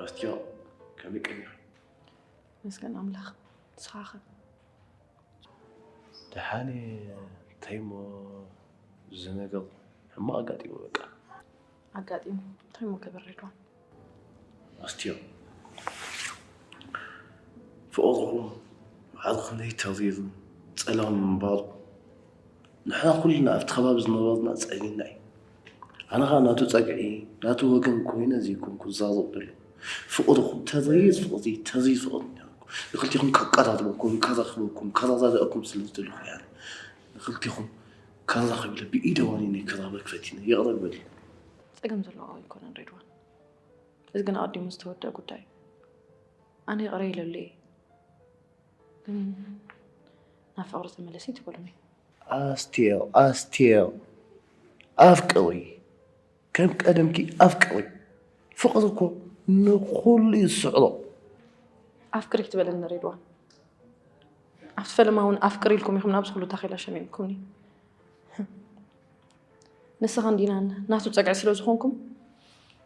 ኣስትዮ፣ ከመይ ቀኒኺ? መስገን ኣምላኽ። ንስኻ ኸ? ደሓን እየ። እንታይ እሞ፣ እዚ ነገር ሕማቕ ኣጋጢሙ በቃ። ኣጋጢሙ? እንታይ እሞ ክገብር ሬድዋን? ኣስትዮ፣ ፍቕርኹም ባዕሉ ክንደይ ተሪሩ ጸላም ምንባሩ፣ ንሕና ኩልና ኣብቲ ከባቢ ዝነበርና ጸሚና እዩ። ኣነ ኸኣ ናቱ ጸግዒ፣ ናቱ ወገን ኮይነ ዘይኮንኩ ዝዛረብ ዘሎ። ፍቕርኹም ተሪር ፍቕሪ፣ ተሪር ፍቕሪ ነይርኩም። ንኽልቴኹም ከቀራርበኩም፣ ከራኽበኩም፣ ከረዳድኣኩም ስለ ዝደለኹ እየ ኣነ ንኽልቴኹም ከራኽብ ኢለ ብኢደ ዋኒነ ክራበክ ፈቲነ። ይቕረ በሊ። ጸገም ዘለዎ ኣይኮነን ሬድዋን። እዚ ግን ኣቐዲሙ ዝተወደአ ጉዳይ እዩ። ኣነ ይቕረ ኢለሉ እየ። ግን ናብ ፍቕሪ ተመለሲ ትበሉኒ። ኣስቴር፣ ኣስቴር፣ ኣፍቅሪ። ከም ቀደምኪ ኣፍቅሪ። ፍቕሪ እኮ ንኹሉ እዩ ዝስዕሮ። ኣፍቅሪ ክትበለኒ ሬድዋን። ኣብቲ ፈለማ እውን ኣፍቅሪ ኢልኩም ኢኹም ናብዚ ኩሉ ታኼላ ሸሚምኩምኒ። ንስኻን ዲናን ናቱ ጸግዒ ስለ ዝኾንኩም፣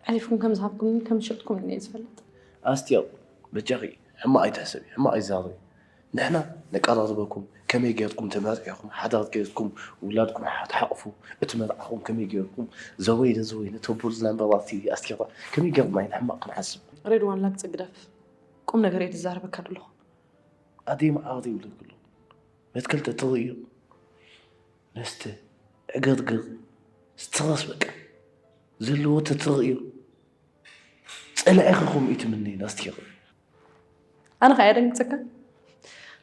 ዕሪፍኩም ከም ዝሃብኩምኒ ከም ዝሸጥኩምኒ እየ ዝፈልጥ። ኣስቴር፣ በጃኺ ሕማቕ ኣይትሕሰቢ፣ ሕማቕ ኣይዛረቢ። ንሕና ነቀራርበኩም፣ ከመይ ጌርኩም ተመርዒኹም፣ ሓዳር ጌርኩም፣ ውላድኩም ሓ-፣ ትሓቕፉ፣ እቲ መርዓኹም ከመይ ጌርኩም፣ ዘወይነ፣ ዘወይነ ተብሉ ዝነበራ፣ ኣስቴር፣ ከመይ ጌርኩም ኢና ሕማቕ ክንሓስብ? ሬድዋን ላግጺ ግደፍ። ቁም ነገር እየ ዝዛረበካ ዘለኹ። ኣደይ መዓረይ ይብለኪ ኣለኹ። መትከል ተትርእዮ፣ መስተ፣ ዕግርግር፣ ስትረስ በቃ ዘለዎ ተትርእዮ፣ ጸላኢኺ ከምኡ እዩ ትምነይ ኣስቴር። ኣነ ኸኣ የደንግጸካ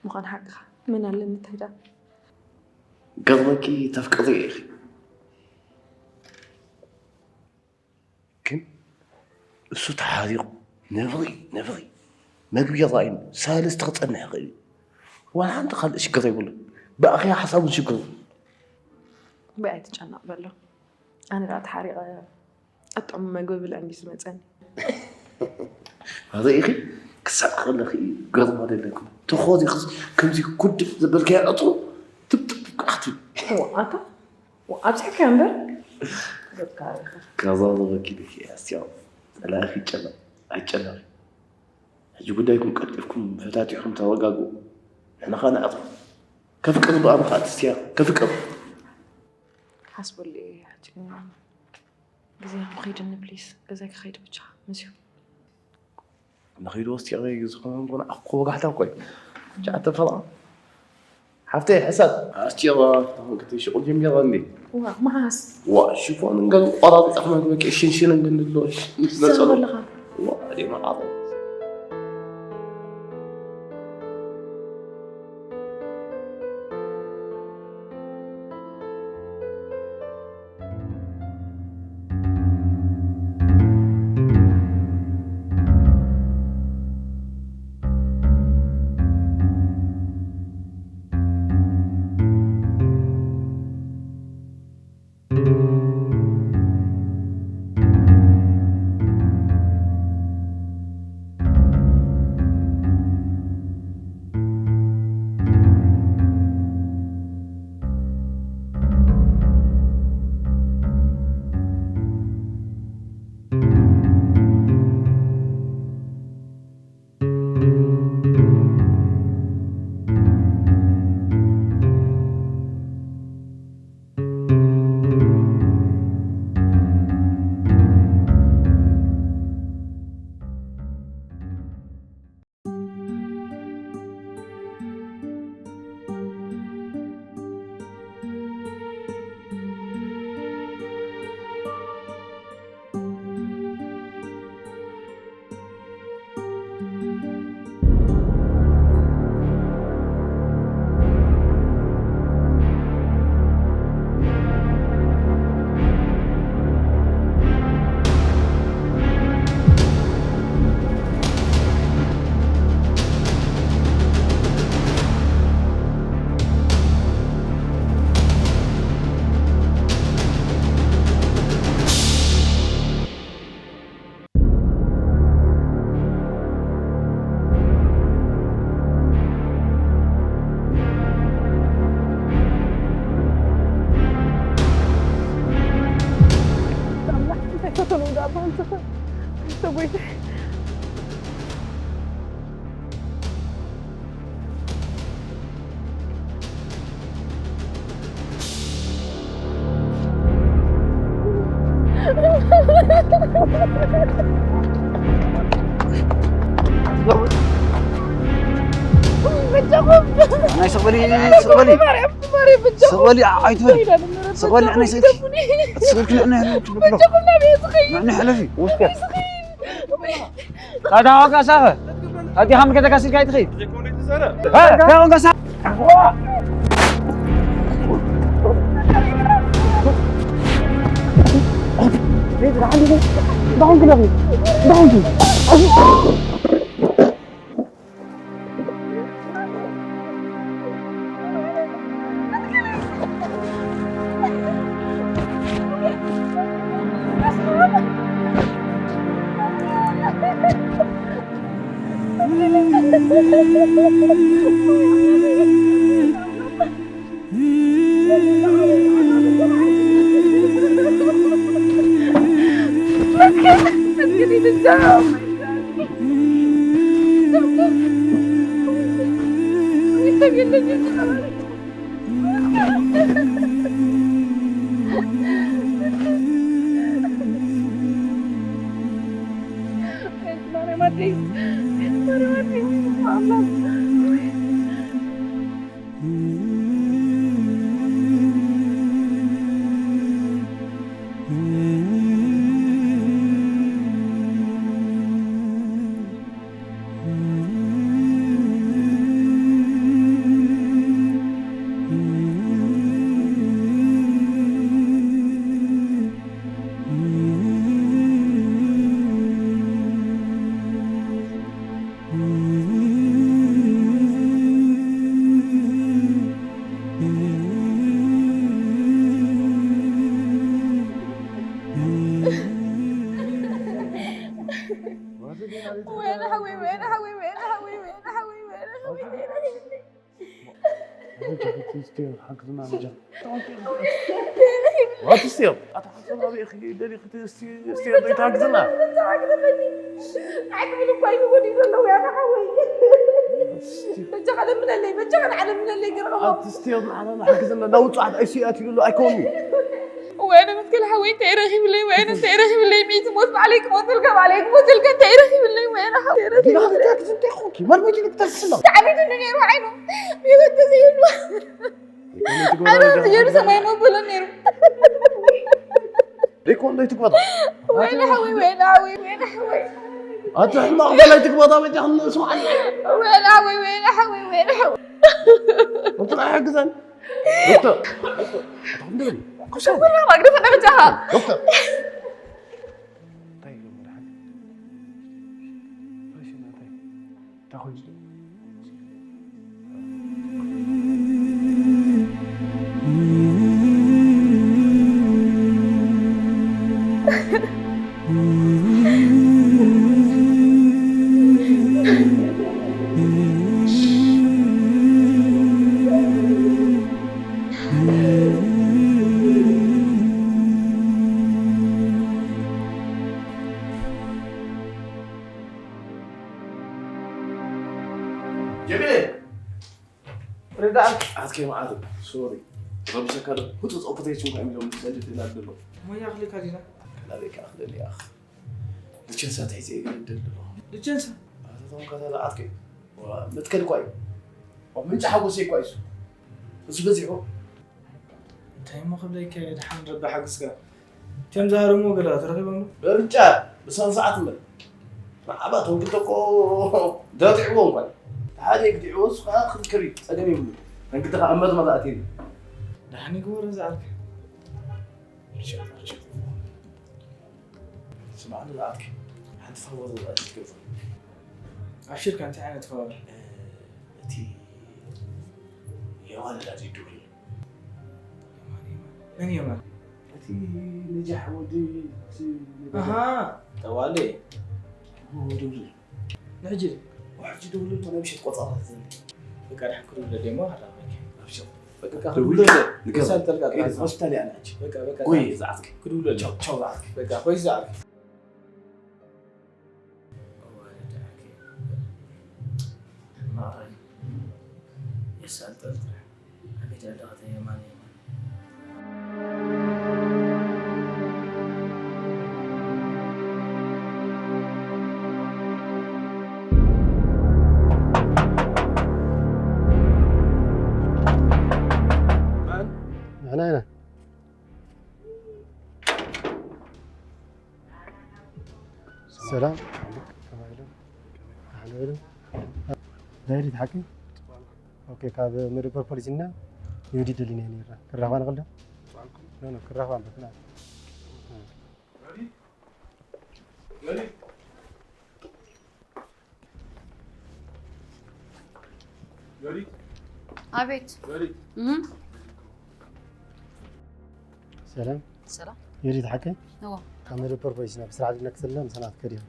ምዃን ሓቅኻ። መን ኣለኒ እንታይ ደኣ? ገርመኪ ተፍቅሪ ኢኺ። ግን እሱ ተሓሪቑ ነብሪ፣ ነብሪ። መግቢ ይረኣይን ሳልስቲ ክጸንሕ ይኽእል እዩ። ዋላ ሓንቲ ካልእ ሽግር የብሉን። ብኣኺ ሓሳቡን ሽግሩ። ብኣይ ትጨነቕ በሎ። ኣነ ደኣ ተሓሪቐ ኣጥዕሙ መግቢ ብልዕ እንዲ ዝመጸኒ። ርኢኺ ክሳዕ ከለኺ እዩ ገርሞ ዘለኩም። ተኾዚኽስ ከምዚ ኩድዕ ዘበልካዮ ዕጥሩ ትብትብ ክትብል። እዋ፣ ኣታ ኣብዚሕካዮ እምበር። ገጽካ ርኢኻ። ከዛረበኪ ኢለኪ እየ ኣስትያው። ጸላኢኺ ይጨነቕ ኣይጨነቕ። ሕጂ ጉዳይኩም ቀልጢፍኩም ፈታቲሕኩም ተረጋግኡ። ንሕና ኸኣ ንኣትው። ከፍቅር ብኣነ ኸኣ ትስትያ ከፍቅር። ሓስበሉ እየ ሕጂ ግን ግዜ ክኸይድኒ ፕሊስ። ገዛይ ክኸይድ ብቻ ምስዩ። ንኺድ ወስቲ ኸይ ዝኾነ ንኮነ ኣኮ ወጋሕታ ኮይ። ጃዕተ ፈራ። ሓፍተይ ሕሳብ። ኣስቲራ ተኾንክቲ ሽቁል ጀሚራ እንዴ? ዋ፣ መዓስ? ዋ፣ ሽፎን እንገል ቆራሪጣ ክመግበኪ ሽንሽን እንግንድሎ። ንመጸሉ። ትዛረብ ኣለኻ? ዋ፣ ኣዴና ዓረብ። ኣምላኽ እንታይ ፈተኑ ደኣ ኣባ እንተኸ ተጎይተ። በጃኹም። ናይ ስቕ በሊ፣ ስቕ በሊ። ማርያም፣ ማርያም፣ በጃኹም። ስቕ በሊ፣ ዓ-፣ ኣይትበሊ። ስቕ በሊ፣ ንዕናይ ሰይቲ። ስቕ በልኪ፣ ንዕናይ ሕለፊ። በጃኹም፣ ናበይ ዝኸይድ? ንዕናይ ሕለፊ። ውስከ። ናበይ ዝኸይድ? ታዲያ ዋጋ ሳኸ? ታዲያ ከም ከተካሲልካ ኣይትኸይድ? እ፣ ታዲያ ዋጋ ሳኸ? ወይነ ሓወይ፣ ወይነ ሓወይ፣ ወይነ ሓወይ፣ ወይነ ሓወይ፣ ወይነ ሓወይ፣ ወይነ ሓወይ። What is still? ኣታ ሓንሳብ ናበይ ኢኺ ደሊኺ እቲ ስቲ-፣ ስቲል ዘይትሓግዝና? ንዓይ ክብል እኳ ኢሉ ወዲኡ ዘሎ ወያነ ሓወይ። በጃኻ ለምነለይ፣ በጃኻ ንዓ ለምነለይ፣ ገርኸሞ። ኣቲ ስቲል ንዓና ንሓግዝና፣ ናብ ውጹዓት ኣይ ሲ ዩ ኣትዩ ኣሎ፣ ኣይኮንዩ። ወያነ መትከል ሓወይ፣ እንታይ ረኺብለይ? ወያነ እንታይ ረኺብለይ? ሚእቲ ሞት ባዕለይ ክሞተልካ፣ ባዕለይ ክሞተልካ፣ እንታይ ረኺብለይ? ወያነ ሓወይ፣ እንታይ ረኺብለይ? ዲና ክትሓግዝ እንታይ ኾንኪ? መን ሞይቱ ኢልክ ተስሎ? ተዓቢቱ ነይሩ ዓይኑ። ብህይወት ተዘይህሉ። ኣይኮነይ ትግበራ ኣነ ወዲያ ዝገርም ሓግዘና። ሰማይ መበሎ ነይሩ። ደይኮን ደይ ትግበራ። ወይነ ሓወይ፣ ወይነ ሓወይ፣ ወይነ ሓወይ። ኣቲ ሕማቕ በላይ ትግበራ በጃ ክንስማዓና። ወይነ ሓወይ፣ ወይነ ሓወይ፣ ወይነ ሓወይ። ኣቲ ኣይሕግዘን። ዶክተር። ኣቲ ክንደበሊ። ኩሳ። ወላ ማግደ ፈጠረ ጃኻ። ዶክተር። እንታይ እዩ መድሓኒ? ኦፕሬሽን እንታይ? እንታይ ኮይኑ? ጀሚለ! ርዳእ። ኣትከይ መዓት፣ ሶሪ። ረብሸካ ዶ? ህጹጽ ኦፕሬሽን እኳ እዮም ዞም ዝሰልፍ ይላል ዘሎ። ሞያ ኣኽሊካ ዲና? ካላበይ ክኣኽለኒ ኣኽ። ልቸንሳ ተሒዘ እየ ግን ደሎ። ልቸንሳ? ኣቶ ቶም ካታ ዝኣትከይ። ዋ፣ መትከል እኳ እዩ። ዋ፣ ምንጪ ሓጎሰይ እኳ እዩ እሱ። እሱ በዚሑ። እንታይ እሞ ክብለይከ፣ ድሓን ረቢ ሓግዝካ። እቶም ዝሃረምዎ ገለ ትረኺቦም ዶ? በርጫ፣ ብስነ ስርዓት እምበር። መዓባ እቶም ክልተ እኮ ደጢዕዎ እንኳን። ሓደ ግዲዕዎ፣ እሱ ከዓ ክዝከር እዩ፣ ጸገም የብሉ። መንግዲ ከዓ እመት መዛእቲ እዩ። ደሓን ይግበሮ ዝኣልከ። ስማዕ፣ ንዝኣልከ ሓንቲ ፋወር ዝገዛ። ኣብሽርካ፣ እንታይ ዓይነት ፋወር? እቲ የማን ዳዲ ይደውል። የማን፣ የማን። መን የማን? እቲ ነጃሕ ወዲ እቲ ነገር። ኣሃ፣ ጠዋሊ። ወዲ ወዲ። ንሕጂ? ሕጂ ደውል እሞ ናይ ምሸት ቆጸራ ዘለ። በቃ፣ ድሓን ክድውለለይ እሞ ኣራኽበኪ። ኣብሽር። በቃ፣ በቃ፣ ክድውለለይ። ንገር። ክሳብ ተልካ ኤ፣ ጥራሕ። ሆስፒታል እያ ናች። በቃ፣ በቃ፣ ጎይ፣ ሰዓት። ዝኣትክ። ክድውለለይ። ቻው፣ ቻው፣ ዝኣትክ። በቃ፣ ሆይ፣ ዝኣትክ። ኣዋርድ ዓርከይ። ማራይ። የሳልጠል ጥራሕ። ኣቤት ኣለኸ የማን የማን። ሰላም። ከመይ ኢሉ? ኣሕሎ ኢሉ? ዳይሪት ሓቂ? ኦኬ፣ ካብ መደበር ፖሊስ እና ዮዲት ደሊና ነይራ። ክራኸባ ንኽእል ዶ? ኖ፣ ኖ፣ ክራኸባ ንኽእል። ኣቤት። እህ። ሰላም። ሰላም። ዮዲት ሓቂ? እዎ። ካብ መደበር ፖሊስ ኢና ብስራሕ ድነክ ዘለና ምሳና ክትከድ ኢና።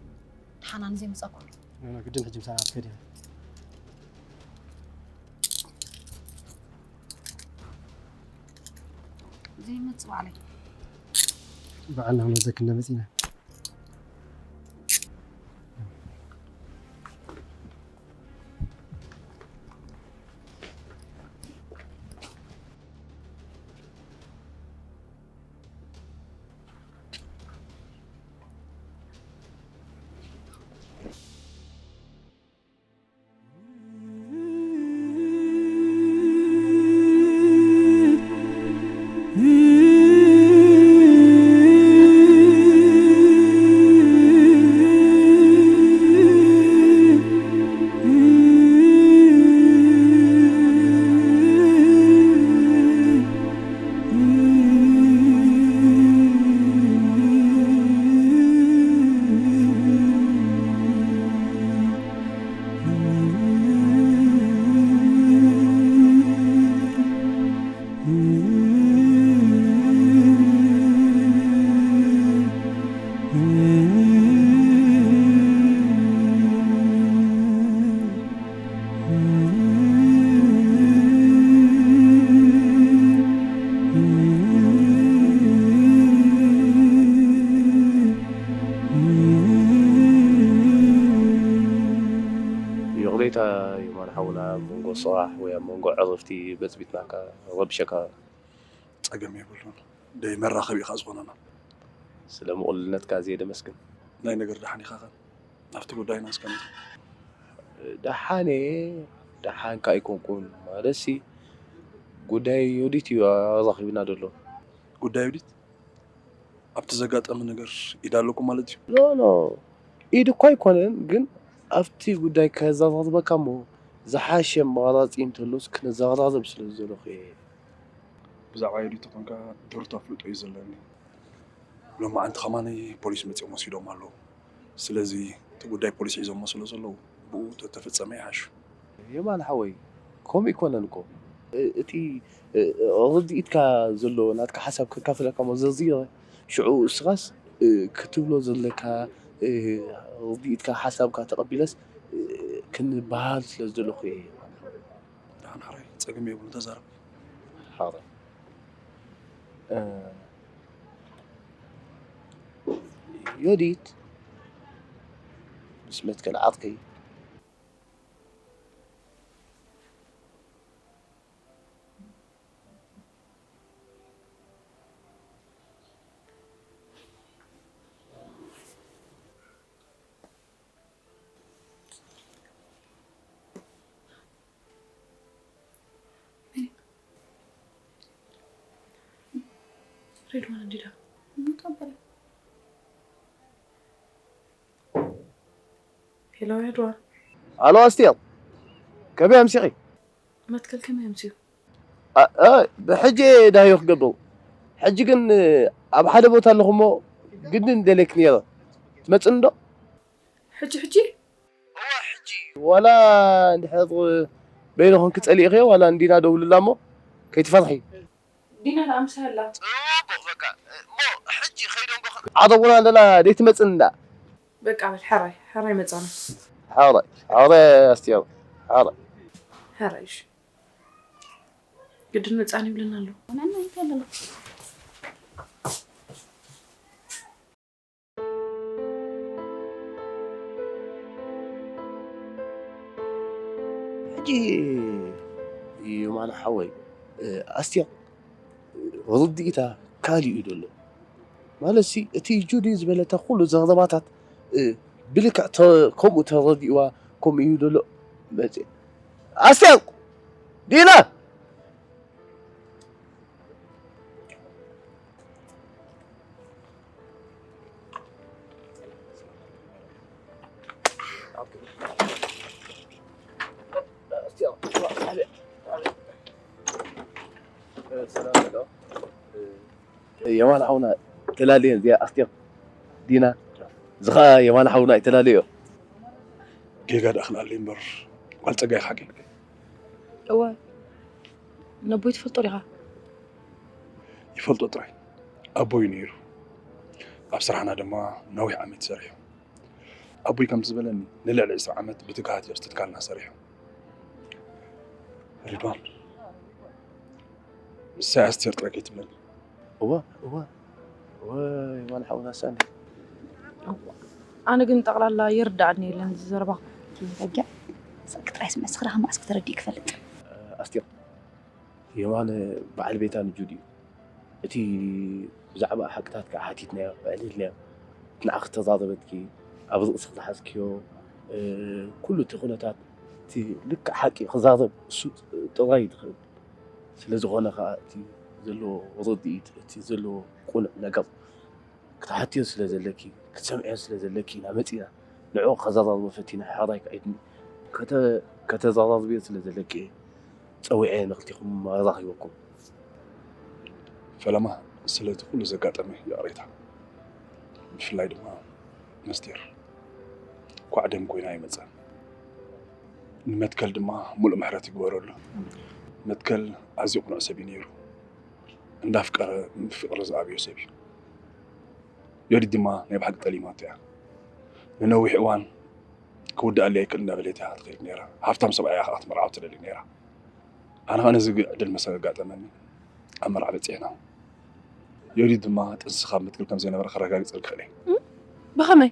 ሓናን ዘይምጻኩም። ኖ፣ ኖ፣ ግድን ሕጂ ምሳና ክትከድ ኢና። ዘይመጽእ ባዕለይ። በዓልና ክንወስደኪ እንዳ መጺና። ይቕሬታ የማነ ሓውና፣ ኣብ መንጎ ስራሕ ወይ ኣብ መንጎ ዕረፍቲ በጽቢጥናካ ረቢሸካ። ጸገም የብሉን። ደይ መራኸቢ ኢኻ ዝኾነና። ስለ ምቕሉልነትካ ኣዝየ ደመስግን። ናይ ነገር ደሓን ኢኻ ኸ? ኣብቲ ጉዳይና እስከ ንምጣ። ደሓን እየ፣ ደሓን ከኣ ኣይኮንኩን። ማለትሲ ጉዳይ ዮዲት እዩ ኣራኺብና ዘሎ። ጉዳይ ዮዲት? ኣብቲ ዘጋጠመ ነገር ኢድ ኣለኩም ማለት እዩ? ኖ፣ ኖ፣ ኢድ እኳ ኣይኮነን፣ ግን ኣብቲ ጉዳይ ከዘራርበካ እሞ ዝሓሸ ኣማራጺ እንተሎስ ክነዘራርብ ስለ ዝደለኹ እየ። ብዛዕባ ዮዲት ተኾንካ ድሩት ኣፍልጦ እዩ ዘለኒ። ሎማዓንቲ ከማኒ ፖሊስ መጺኦም ወሲዶም ኣለዉ። ስለዚ እቲ ጉዳይ ፖሊስ ሒዞሞ ስለ ዘለዉ ብኡ ተተፈጸመ ይሓሽ። የማነ ሓወይ፣ ከምኡ ኣይኮነን እኮ። እ-፣ እቲ፣ እ-፣ ርድኢትካ ዘሎ ናትካ ሓሳብ ከካፍለካ እሞ ዘዝይረ፣ ሽዑ እስኻስ፣ እ፣ ክትብሎ ዘለካ፣ እ፣ ርድኢትካ ሓሳብካ ተቐቢለስ፣ እ፣ ክንበሃል ስለ ዝደለኹ እየ። ደሓን ሓራይ፣ ጸገም የብሉን፣ ተዛረብ። ሓራይ። እ፣ ዮዲት ምስ መትከል ዓርከይ ሬድዋን እንዲዳ ሙት ኣበለ። ሄሎ ሬድዋን። ኣሎ ኣስቴር፣ ከመይ ኣምሲኺ? መትከል ከመይ ኣምስዩ? ኣ-፣ ኣ-፣ ብሕጂ ዳህዮ ክገብሩ። ሕጂ ግን ኣብ ሓደ ቦታ ኣለኹ እሞ ግድን ደልየኪ ነይረ። ትመጽእኒ ዶ? ሕጂ ሕጂ? እወ፣ ሕጂ። ዋላ እንድሕር በይንኹም ክጸሊእኽዮ፣ ዋላ እንዲና ደውልላ እሞ ከይትፈርሒ። ዲና ደኣ ምሳይ ኣላ። ጽቡቕ፣ በቃ። እሞ ሕጂ ከይደንጎኻ። ዓረቡና ኣለና፣ ደይትመጽእኒ ደኣ። በቃ በል፣ ሕራይ፣ ሕራይ መጻና። ሕራይ፣ ሕራይ ኣስቴር፣ ሕራይ። ሕራይ፣ እሺ። ግድን መጻኒ ይብለና ኣሎ። ወናና ይተለሎ። ሕጂ የማነ ሓወይ፣ እ፣ ኣስቴር ርድኢታ ካልእ እዩ ዘሎ። ማለትሲ እቲ ጁዲ ዝበለታ ኩሉ ዘረባታት፣ እ፣ ብልክዕ ተ-፣ ከምኡ ተረዲእዋ፣ ከምኡ እዩ ዘሎ መጽእ። ኣስቴር! ዲና! የማነ ሓውና ተላለየን እዚኣ ኣስቴር ዲና። እዚ ኸኣ የማነ ሓውና ኣይተላለዮ። ጌጋ ደኣ ክልኣለይ እምበር ጓል ጸጋይ ሓቂ። እወ፣ ነቦይ ትፈልጦ ዲኻ? ይፈልጦ ጥራይ። ኣቦይ ነይሩ። ኣብ ስራሕና ድማ ነዊሕ ዓመት ሰሪሑ። ኣቦይ ከምቲ ዝበለኒ ንልዕሊ ዕስራ ዓመት ብትግሃት እዩ ኣብቲ ትካልና ሰሪሑ። ሪድዋን፣ ንሳ ኣስቴር ጥራይ ከይትብለኒ። እወ፣ እወ፣ እወ፣ የማነ ሓውና ሳኒ። እወ። ኣነ ግን ጠቕላላ ይርድኣኒ የለን እዚ ዘረባኹም። በጊዕ፣ ስቕ ጥራይ ስምዕ፣ ስኽራኻ መዓስ ክተረድእ ክፈልጥ። ኣስቴር፣ የማነ በዓል ቤታ ንጁድ እዩ። እቲ ብዛዕባ ሓቅታት ከዓ ሓቲትናዮ፣ ኣዕሊልናዮ። እቲ ንዓኺ ተዛረበትኪ፣ ኣብ ርእስኺ ዝሓዝክዮ፣ እ፣ ኩሉ እቲ ኩነታት፣ እቲ ልክዕ ሓቂ ክዛረብ እሱ ጥራይ እዩ ዝኽእል። ስለ ዝኾነ ከዓ እቲ ዘለዎ ርድኢት፣ እቲ ዘለዎ ቁኑዕ ነገር ክትሓትዮ ስለ ዘለኪ፣ ክትሰምዕዮ ስለ ዘለኪ ኢና መፂና። ንዕኡ ከዘራርቦ ፈቲና፣ ሕራይ ክኣይድኒ። ከተ-፣ ከተዘራርብዮ ስለ ዘለኪ እየ ጸዊዐ ንኽልቲኹም ኣራኺበኩም። ፈለማ፣ ስለቲ ኩሉ ዘጋጠመ ይቕሬታ። ብፍላይ ድማ ነስቴር፣ ኳዕ ደም ኮይና ኣይመጸን። ንመትከል ድማ ሙሉእ ምሕረት ይግበረሉ። መትከል ኣዝዩ ቅኑዕ ሰብ እዩ ነይሩ። እንዳፍቀረ ፍቕሪ ዝኣብዮ ሰብ እዩ። ዮዲት ድማ ናይ ብሓቂ ጠሊማቶ እያ። ንነዊሕ እዋን ክውድኣለይ ኣይክእል እንዳበለት እያ ትኸይድ ነይራ። ሃፍታም ሰብኣይ እያ ከዓ ክትምርዓው ትደሊ ነይራ። ኣነ ኸኣ ነዚ ዕድል ምስ ኣጋጠመኒ ኣብ መርዓ በጺሕና። ዮዲት ድማ ጥንስኻ ኣብ መትከል ከም ዘይነበረ ከረጋግጸልኪ ክእል እየ። እም? ብኸመይ?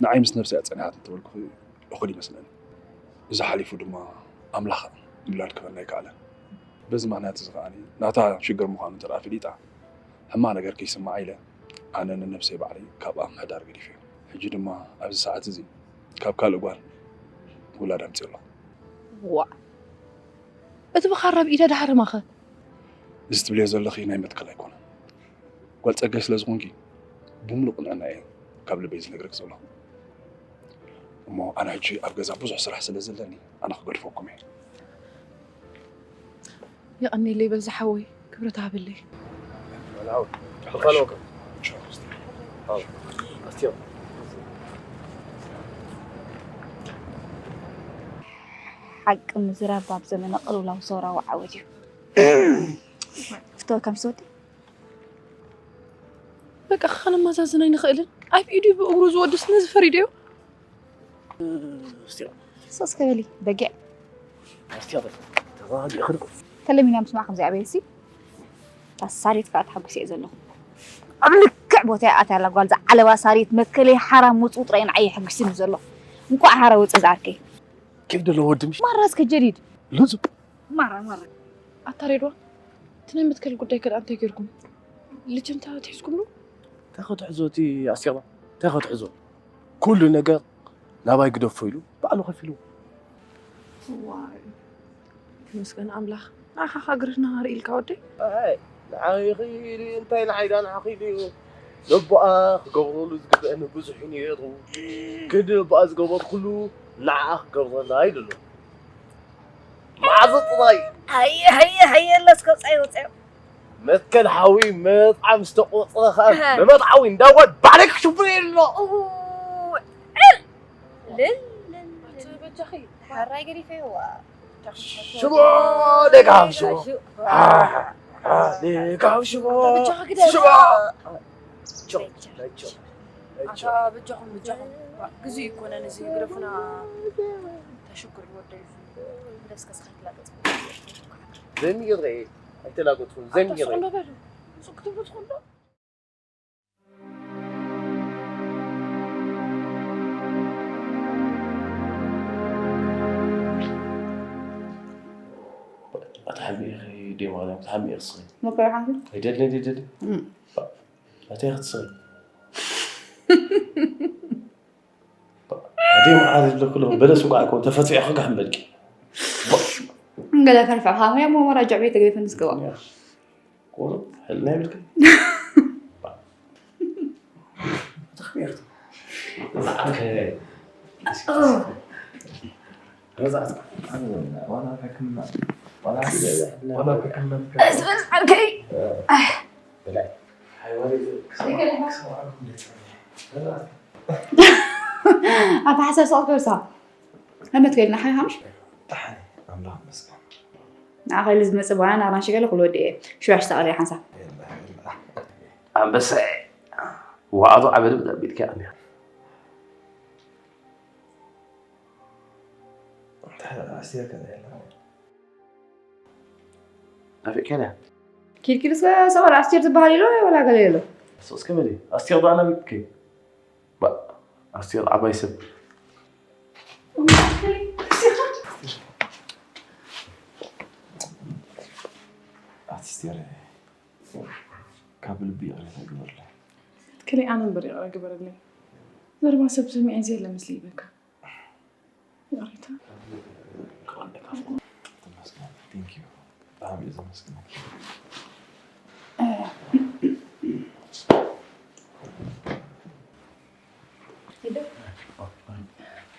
ንዓይ ምስ ነብሰይ እያ ጸኒሓት እንተበልኩኺ እኹል ይመስለኒ። እዚ ሓሊፉ ድማ ኣምላኽ ምውላድ ክህበና ኣይከኣለን። በዚ ምኽንያት እዚ ከኣ ናታ ሽግር ምዃኑ እንተ ደኣ ፈሊጣ፣ ሕማቕ ነገር ከይስምዓ ኢለ ኣነ ንነብሰይ ባዕለይ ካብኣ ምሕዳር ገዲፈዮ። ሕጂ ድማ ኣብዚ ሰዓት እዚ ካብ ካልእ ጓል ውላድ ኣምጺኤ ኣለኹ። ዋእ! እቲ ብኻራ ብኢዳ ድሓርማኸ? እዚ ትብልዮ ዘለኺ ናይ መትከል ኣይኮነን። ጓል ጸጋይ ስለ ዝኾንኪ፣ ብምሉእ ቅንዕና እየ ካብ ልበይ ዝነግረኪ ዘለኹ። እሞ ኣነ ሕጂ ኣብ ገዛ ብዙሕ ስራሕ ስለ ዘለኒ፣ ኣነ ክገድፈኩም እየ። የቐንየለይ በል ዝሓወይ፣ ክብረት ሃበለይ። ሓቂ ምዝራብ ኣብ ዘመነ ቅልውላው ሰውራዊ ዓወት እዩ። ፍቶ ከም ዝወዲ በቃ ከነመዛዝን ኣይንኽእልን። ኣብ ኢዱ ብእግሩ ዝወድስ ነዚ ፈሪደዮ። እስቲ ሶስ ከበሊ በጊዕ። እስቲ ተረጋጊ። ተለሚና ምስማዕ ከምዚ ኣበይሲ። እታ ሳሬት ከዓ ተሓጉስ እየ ዘለኹ። ኣብ ልክዕ ቦታ እያ ኣትያ ኣላ ጓል ዝዓለባ ሳሬት። መትከለይ ሓራ ምውፅኡ ጥራይ ንዓይ የሐጉስኒ ዘሎ። እንኳዕ ሓራ ወፀ ዝዓርከይ። ከይደ ኣሎ ወዲ ምሽ። ማራ እስከ ጀዲድ። ሉዙ። ማራ ማራ። ኣታ ሬድዋን፣ እቲ ናይ መትከል ጉዳይ ከ እንታይ ጌርኩም? ልጅምታ ትሒዝኩምሉ? እንታይ ክትሕዞ እቲ ኣስቴራ? እንታይ ክትሕዞ? ኩሉ ነገር ናባይ ግደፎ ኢሉ ባዕሉ ከፊሉ። ዋይ፣ ተመስገን ኣምላኽ። ንዓኻ ኸኣ ግርህና ርኢልካ ወደይ። ኣይ፣ ንዓኺ ኢሉ እንታይ ንዓይ ዳ ንዓኺ ኢሉ እዩ። ነቦኣ ክገብረሉ ዝግበአኒ ብዙሕ እዩ ነይሩ። ግን ነቦኣ ዝገበርኩሉ ንዓኣ ክገብረላ ኢሉ ኣሎ። መዓዝ ጥራይ። ሃየ፣ ሃየ፣ ሃየ፣ ኣለስ ከውፃዮ፣ ወፃዮ። መትከል ሓዊ መጥዓ ምስ ተቆፅረ ኸዓ እህ። ንመጥዓዊ እንዳጓድ ባዕለይ ክሽፍኖ የለ። እው፣ ዕል። ልል፣ ልል፣ ልል። በጃኺ። ሓራይ ገዲፈ፣ ዋ። ሽቦ፣ ደጋም ሽቦ። አ፣ አ፣ ደጋም ሽቦ። በጃኺ ግደ። ሽቦ። ቾ፣ ቾ፣ ቾ። ኣታ በጃኹም፣ በጃኹም። ግዜ ይኮነን እዚ ግደፉና። ተሽኩር ወደይ። ግደስ ከስኻ ይላገጽ። ዘሚሬ፣ ኣይተላገጽኩን፣ ኣታ ዘሚሬ። ስቕ እንዶ በሉ። ስቕ ክትብሉ ትኽእሉ ዶ? ኣታ ሓሚእኺ ድየ ማርያም፣ ኣታ ሓሚእኺ እስኺ። መኮይ ሓንኪ? ኣይደልን፣ ኣይደልን። እም። ኣታ ክትስኺ። ኣደይ መዓር ይብለኩ ኣለኹ። በለስ እንኳዕ እኮ ተፈጺዖ ክጋሕ በልኪ። ገለ ከርፋዕካ፣ ወይ ኣብ መመራጃ ቤት ተገይፈ ንዝገባ። ቁሩብ ሕልና ይብልካ። ተኽቢርት። ዛዕባከ ረዛዕት። ዋላ ሕክምና፣ ዋላ ሕክምና። እስ፣ እስ፣ ዓርከይ። ብላይ። ኣታ ሓሳብ ሰቕ ከርሳ። ኣመት ከይልና ሓይ ሓምሽ? ደሓን፣ ኣምላኽ ይመስገን። ንዓ ከይሉ ዝመጽእ ባናን ኣራንሺ ገለ ክልወዲ እየ። ሽዋሽ ተቐርየ ሓንሳብ። የላ፣ የላ። ኣንበሳ። ዋዕዶ ዓበድ ብጣቢልካ ኣሚያ። እንታይ ኣስቴር ከ የላ? ናፊቅካ ድያ? ኪድ ኪድ እስከ ሰቐል ኣስቴር ዝበሃል ኢሎ ወላ ገለ የሎ። ስቕ እስከ በሊ። ኣስቴር ደኣ ናፊቅኪ? ባ-፣ ኣስቴር ዓባይ ሰብ። ኣስቴር፣ ካብ ልቢ ይቕሬታ ግበርለይ። ከለይ ኣነ እምበር ይቕረ ግበረለይ። ዘረባ ሰብ ሰሚዐ ዘየለ ምስለ ይበካ። ይቕሬታ። ተመስገን። Thank you። ብጣዕሚ እየ ዘመስግነኪ።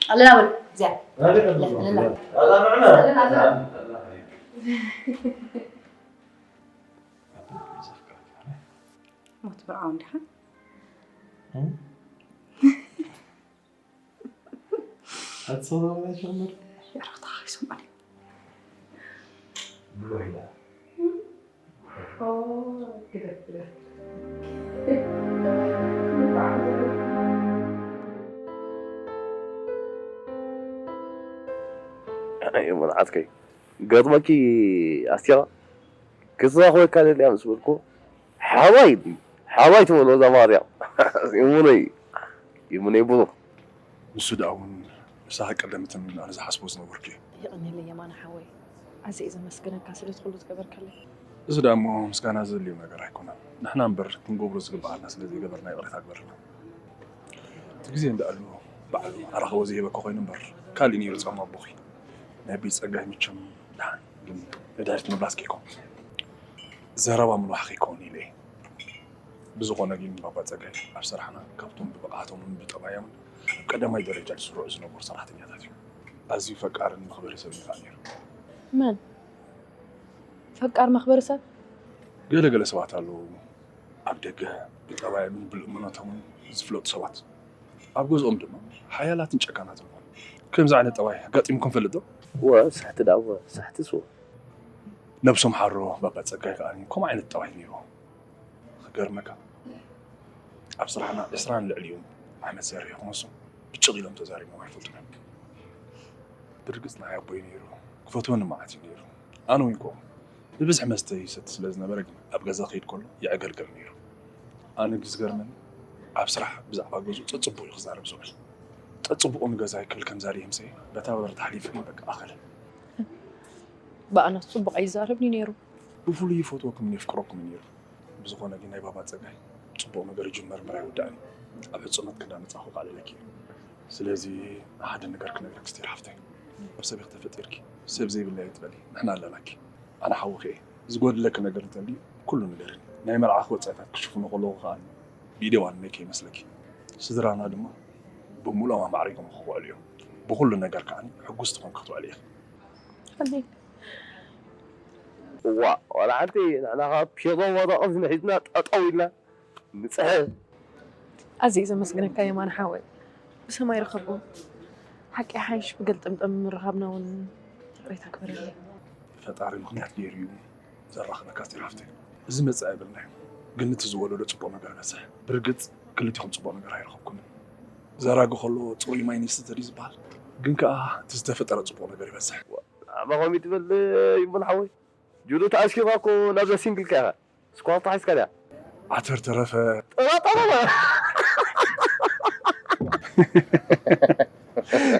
ኣለና በሉ፣ እዚኣ። ኣለና። ኣለና። ሞት ብርዓው እንዲኻ? እም? ኣትሰማማዕን ጀምር። ያረኽታ ይሰማል። ብሎ ኢላ። ኦ፣ ግደፍ፣ ግደፍ። ኣይ፣ መርዓትከይ። ገጥመኪ ኣስቴራ? ክትረኽበካ ደልያ ምስ በልኩ፣ ሓባይ፣ ሓባይ ትበሎ እዛ ማርያም። ይሙነይ፣ ይሙነይ ብሩኽ። ንሱ ደኣ እውን ንስኻ ቀደምትን ኣነ ዝሓስቦ ዝነበርኩ እዩ። የቐንየለይ የማነ ሓወይ። ኣዝየ እየ ዘመስግነካ ስለቲ ኩሉ ዝገበርካለይ። እዚ ደኣ እሞ ምስጋና ዘድልዮ ነገር ኣይኮነን። ንሕና እምበር ክንገብሮ ዝግብኣና ስለ ዘይገበርና ይቕሬታ ግበረልና። እቲ ግዜ እንዳኣሉ ባዕሉ ኣራኽቦ ዘይህበካ ኮይኑ እምበር ካልእ ነይሩ ጻማ ኣቦኺ። ናይ ቤት ጸጋይ መቸም ደሓን ግን ነዳዲት ምምላስ ከይኮን ዘረባ ምንዋሕ ከይኮን ኢለ እየ። ብዝኾነ ግን ባባ ጸጋይ ኣብ ስራሕና ካብቶም ብብቕዓቶምን ብጠባዮምን ኣብ ቀዳማይ ደረጃ ዝስርዑ ዝነበሩ ሰራሕተኛታት እዩ። ኣዝዩ ፈቃርን መኽበሪ ሰብ እዩ ከዓ ነይሩ። መን? ፈቃር መኽበሪ ሰብ? ገለ ገለ ሰባት ኣለዉ ኣብ ደገ ብጠባዮምን ብልእምኖቶምን ዝፍለጡ ሰባት። ኣብ ገዝኦም ድማ ሓያላትን ጨካናትን ይኾኑ። ከምዚ ዓይነት ጠባይ ኣጋጢሙኩም ይፈልጥ ዶ? እወ፣ ስሕቲ ደኣ እወ፣ ስሕቲ ስወ። ነብሶም ሓሮ ባባ ጸጋይ ከኣ ከምኡ ዓይነት ጠባይ ነይርዎ። ክገርመካ፣ ኣብ ስራሕና ዕስራን ልዕሊኡን ዓመት ሰሪሐ ክመሱ ብጭቕ ኢሎም ተዛሪቦም ኣይፈልጡን እዮም። ብርግጽ ንዓይ ኣቦይ ነይሩ፣ ክፈትወኒ መዓት እዩ ነይሩ። ኣነ እውን ከምኡ። ብብዝሒ መስተ ይሰቲ ስለ ዝነበረ ግን ኣብ ገዛ ክኸይድ ከሎ የዕገልግል ነይሩ። ኣነ ግን ዝገርመኒ ኣብ ስራሕ ብዛዕባ ገዝኡ ጸጽቡቕ እዩ ክዛረብ ዝውዕል። ጸጽቡቑ ንገዛይ ክብል ከም ዛሪ የምሰየ በታ በር ተሓሊፉ ግን በቃ ኣኸለ። ብኣናስ ጽቡቕ ኣይዛረብን እዩ ነይሩ። ብፍሉይ ይፈትወኩምን የፍቅረኩምን ነይሩ። ብዝኾነ ግን ናይ ባባ ጸጋይ ጽቡቕ ነገር ይጅመር እምበር ኣይውዳእን እዩ። ኣብ ሕጽኖት ክንዳ መጻኹ ቃል እለኪ። ስለዚ ሓደ ነገር ክነግረክ ስቴር ሓፍተይ። ኣብ ሰበይ ተፈጢርኪ ሰብ ዘይብላ እየ ትበሊ። ንሕና ኣለናኪ። ኣነ ሓውኺ እየ። ዝጎድለኪ ነገር እንተልዩ ኩሉ ንገርኒ። ናይ መርዓኺ ወጻኢታት ክሽፍኖ ከለኹ ከኣ ብኢደ ዋንነይ ከይመስለኪ። ስድራና ድማ ብምሉኦም ኣማዕሪጎም ክውዕሉ እዮም። ብኹሉ ነገር ከኣ ሕጉስቲ ኮንኪ ክትውዕሊ ኢኺ። ኣሜን። እዋ፣ ዋላ ሓንቲ ንሕና ካብ ሸጎ ወረቐት ንሒዝና ጠጠው ኢልና ንጽሕፍ። ኣዝየ ዘመስግነካ የማነ ሓወይ፣ ብሰማይ ረኸብዎ። ሓቂ ሓይሽ ብገልጥምጥም ምርኻብና እውን ይቕሬታ ግበረለይ። ፈጣሪ ምኽንያት ገይሩ እዩ ዘራኽበካ ኣስቴር ሓፍተይ። እዚ መጻኢ ኣይበልናዮ፣ ግን እቲ ዝወለዶ ጽቡቕ ነገር ይበዝሕ። ብርግጽ ክልቲኹም ጽቡቕ ነገር ኣይረኸብኩምን። ዘራጊ ከሎ ጽሩይ ማይ ንስተ ድዩ ዝበሃል? ግን ከኣ እቲ ዝተፈጠረ ጽቡቕ ነገር ይበዝሕ። ኣማ ከምኡ ትብል ይሙን ሓወይ? ጁዶ ተኣሲርካ እኮ ናብዛ ሲንግልካ ኢኻ። ስኳር ተሓዝካ ድያ? ዓተር ተረፈ። ጠባጠባ።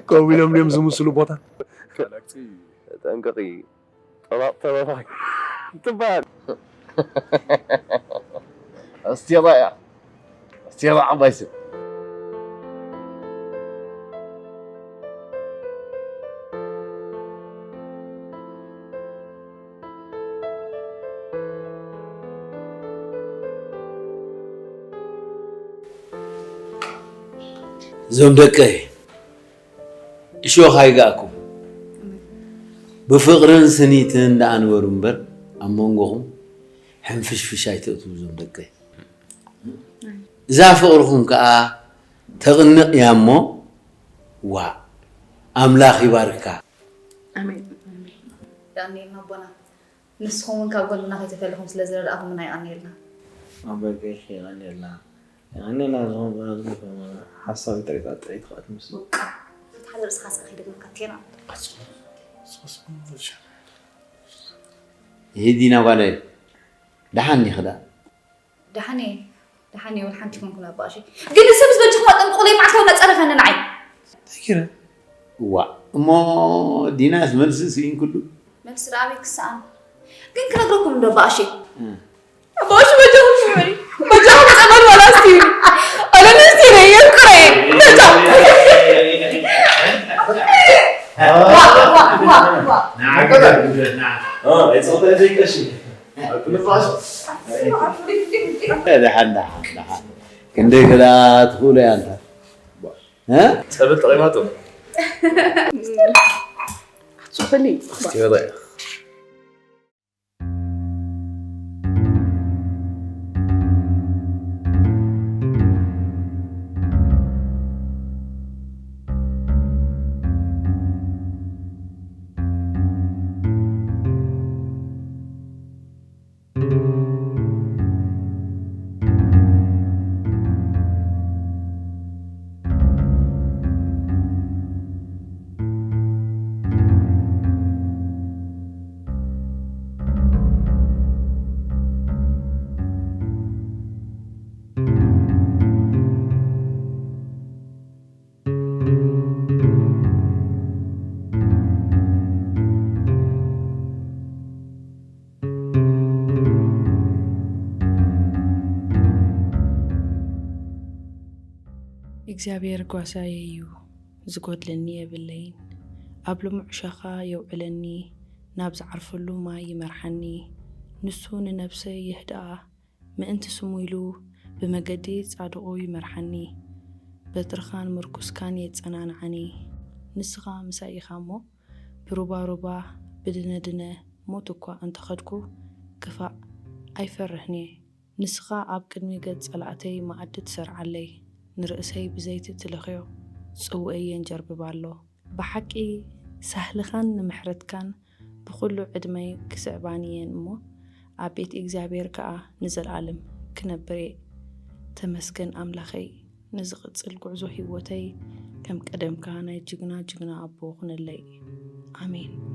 ከምኡ ኢሎም ድዮም ዝምስሉ ቦታ? ተጠንቀቂ። ጠባቕ ተረፋ ትበሃል። ኣስቴራ እያ። ኣስቴራ ዓባይ ሰብ። እዞም ደቀይ፣ እሾኽ ኣይጋእኩም። ብፍቕርን ስኒትን ደኣ ንበሩ እምበር፣ ኣብ መንጎኹም ሕንፍሽፍሽ ኣይተእትዉ፣ እዞም ደቀይ። እዛ ፍቕርኹም ከኣ ተቕንቕ እያ እሞ፣ ዋ፣ ኣምላኽ ይባርካ። ኣሜን። የቐንየልና ኣቦና። ንስኹም እውን ካብ ጎንና ከይተፈለኹም ስለ ዝረዳእኹምና የቐንየልና። ኣበገሽ የቐንየልና። የቐንየልና ዝኾን ሓሳብ ይጠሪጣ ጥሪት ከኣ ትመስል። በቃ ፍትሓ ርእስኻ ስኻ ከይደግመካ ቴና። ይሄ ዲና ጓለይ፣ ደሓን ዲኺ ደኣ? ደሓን እየ ደሓን እየ፣ ወላ ሓንቲ ኮንኩን ኣባእሸ። ግን ንሰብ ዝበጅኹም ኣጠንቅቑለይ፣ መዓልታዊ እናጸረፈኒ ንዓይ። እዋ፣ እሞ ዲናስ መልሲ ስኢንክሉ? መልሲ ደኣ ኣበይ ክሰኣን? ግን ክነግረኩም እንዶ ኣባእሸ። ኣባእሸ በጃኹም ይበሪ። በጃኹም ጸበል ዋላ እስቲ። ኣነ ንስቲ ነይ የፍቅረይ። በጃ። ዋ ዋ ዋ ዋ። ደሓን ደሓን ደሓን። ክንደይ ክዳ ትኽእሉ እያ እንታ። እ? ጸበል ጠቒማቶ። ኣትጽሑፍልኝ። እስቲ ይረዳእ። እግዚኣብሔር ጓሳየ እዩ፣ ዝጎድለኒ የብለይን። ኣብ ልሙዕ ሸኻ የውዕለኒ፣ ናብ ዝዓርፈሉ ማይ ይመርሓኒ። ንሱ ንነብሰይ የህድኣ፣ ምእንቲ ስሙ ኢሉ ብመገዲ ጻድቑ ይመርሓኒ። በትርኻን ምርኩስካን የጸናንዓኒ። ንስኻ ምሳይ ኢኻ እሞ፣ ብሩባሩባ ብድነድነ ሞት እኳ እንተኸድኩ፣ ክፋእ ኣይፈርህን'የ። ንስኻ ኣብ ቅድሚ ገጽ ጸላእተይ መኣዲ ትሰርዓለይ፣ ንርእሰይ ብዘይቲ ትለኽዮ፣ ጽውእይ የንጀርብብ ኣሎ። ብሓቂ ሳህልኻን ንምሕረትካን ብኹሉ ዕድመይ ክስዕባኒ እየን እሞ፣ ኣብ ቤት እግዚኣብሔር ከኣ ንዘለኣለም ክነብር እየ። ተመስገን ኣምላኸይ፣ ንዝቕጽል ጉዕዞ ህይወተይ ከም ቀደምካ ናይ ጅግና ጅግና ኣቦ ኩነለይ። ኣሜን።